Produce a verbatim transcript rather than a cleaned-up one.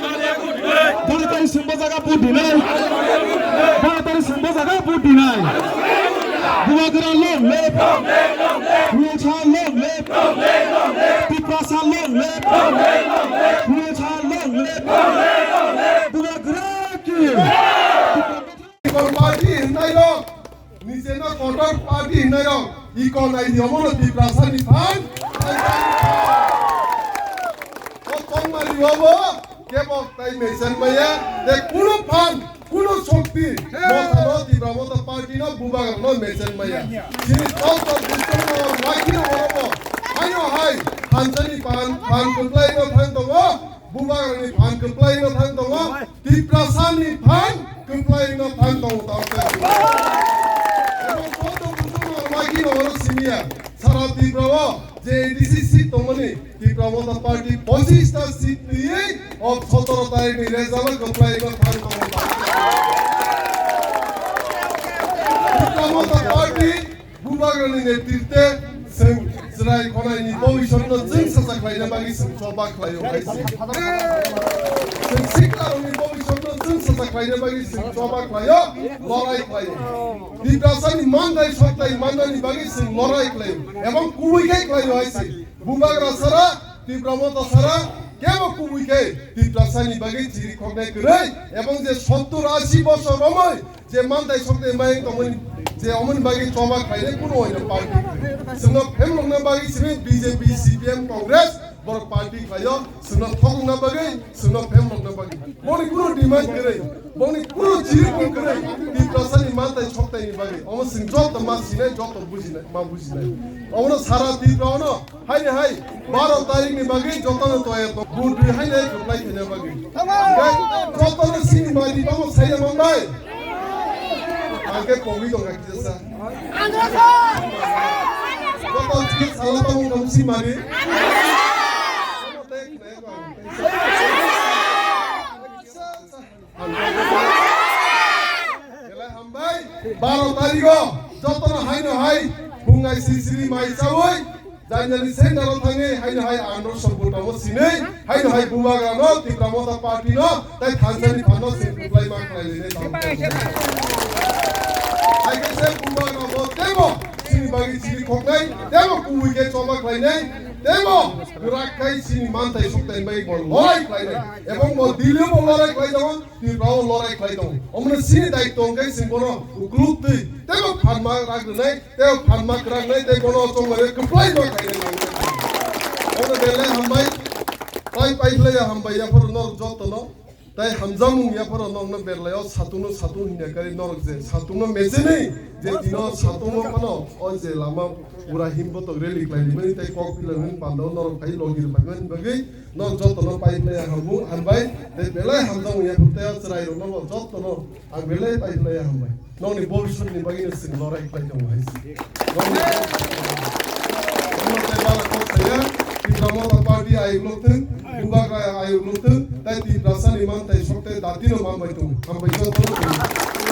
Boro tari singbo jaga vote dinai. Boro tari singbo jaga vote dinai. Bubagra long live. Rocha long live. Tiprasa long live. Rocha long live. Bubagra ki. Ikon party hinai rok, nijeno kotor party hinai rok, ikon ai di omono Tiprasa ni phan. O tongmani obo, kebo tai mesen maya, de kuno phan, kuno shokti, motha no Tipra Motha party no Bubagra no mesen maya. Chini tong tong Bubagra no rakhi no orobo, haino hai, thansa ni phan, phan kwplai no thang tongo, Bubagra ni phan kwplai no thang tongo, Tiprasa ni phan kwplai no thang tongo tamo khe. Ebo soto kutung no magi no oro simiya. Sara Tripura o je A D C seat tongmani Tipra Motha Party pochis ta seat twi o sotoro tarikh ni result o kwplai no thang tongo tamo khe. Tipra Motha Party Bubagrani netritwe chwng chwrai khwnaini bobiswtno chwng sacha khlaina bagwi chwng choba khlaio hai se. Chwng siklarokni bobiswtno chwng sacha khlaina bagwi chwng choba khlaio, lorai khlaio. Tiprasani manthai sokthai mannani bagwi chwng lorai khlaio. Ebong kubui khe khlaio hai se. Bubagra sara, Tipra Motha sara, kebo kubui khe Tiprasani bagwi chiri khoknai kwrwi. Ebong je sottur ashi bosor romwi je manthai sokthai mai tongmani, je omoni bagwi choba khlainai kuno oino party. Chwngno phemlokna bagwi simi B J P, C P M, Congress, borok party khlaio, chwngno thokna bagwi, chwngno phemlokna bagwi. Boni kuno demand kwrwi, boni kuno chiri pung kwrwi, Tiprasani manthai sokthai ni bagwi. Omo chwng joto ma sinai, joto bujinai, ma bujinai. Omono sara Tripura ono Haini hai, baro tarikh ni bagwi jotono toya tong, vote rwi haini hai kwplai khaina bagwi. Hwnkhe jotono sini mari tamo saida manbai. Hwnkhe kogwi tong kha kisa sa. Joto sini sala tamo tamo si mari. Belai hambai. Baro tarikh o jotono haino hai bungai sisiri mai chawi, janjani sendalo thangwi haino hai andro sombutamo sinwi, haino hai Bubagrano Tipra Motha Party no tai thansani phanno sing kwplai ma khlai lini tamo. Hai khe se Bubagrabo tebo sini bagwi chiri khoknai, tebo kubui khe choba khlainai, tebo kwrak khai sini manthai sukthai bai bo lorai khlainai, ebong bo Delhi bo lorai khlai tongo. Tripura o lorai khlai tongo. Omoni sini daityo hwnkhe chwng bono ukluk twi teibo phanma rak rwnai, teibo phanma kwrak nai, tei bono chongmani kwplai ma khainai nangkhe. Omo belai hambai, pai pai khlai ya hambai ya phoro norok jotono. Tai hamjakmung yapharo nokno berlaio satung no satung hinya kari norok je satung no mechenwi je tino satung no phano o je lama pura himbotok rally khlaimani tai kok pilangmani pandao norok phai logi rwphaimani bagwi norok jotono pai phlaiya hamung hambai tei belai hamjakmung yapharo tei o chwrairokno bo jotono ang belai pai phlaiya hambai. Nokni bhobishyotni bagwino chwng lorai khlai tongo hai se. Nokni bhobishyotni bagwi. Omo tei bala kok saya, Tipra Motha Party ayuk lok thung, Bubagra ayuk lok thung, tai Tiprasani man tai sok tai datino man bai tongo. Hambai jotono thung.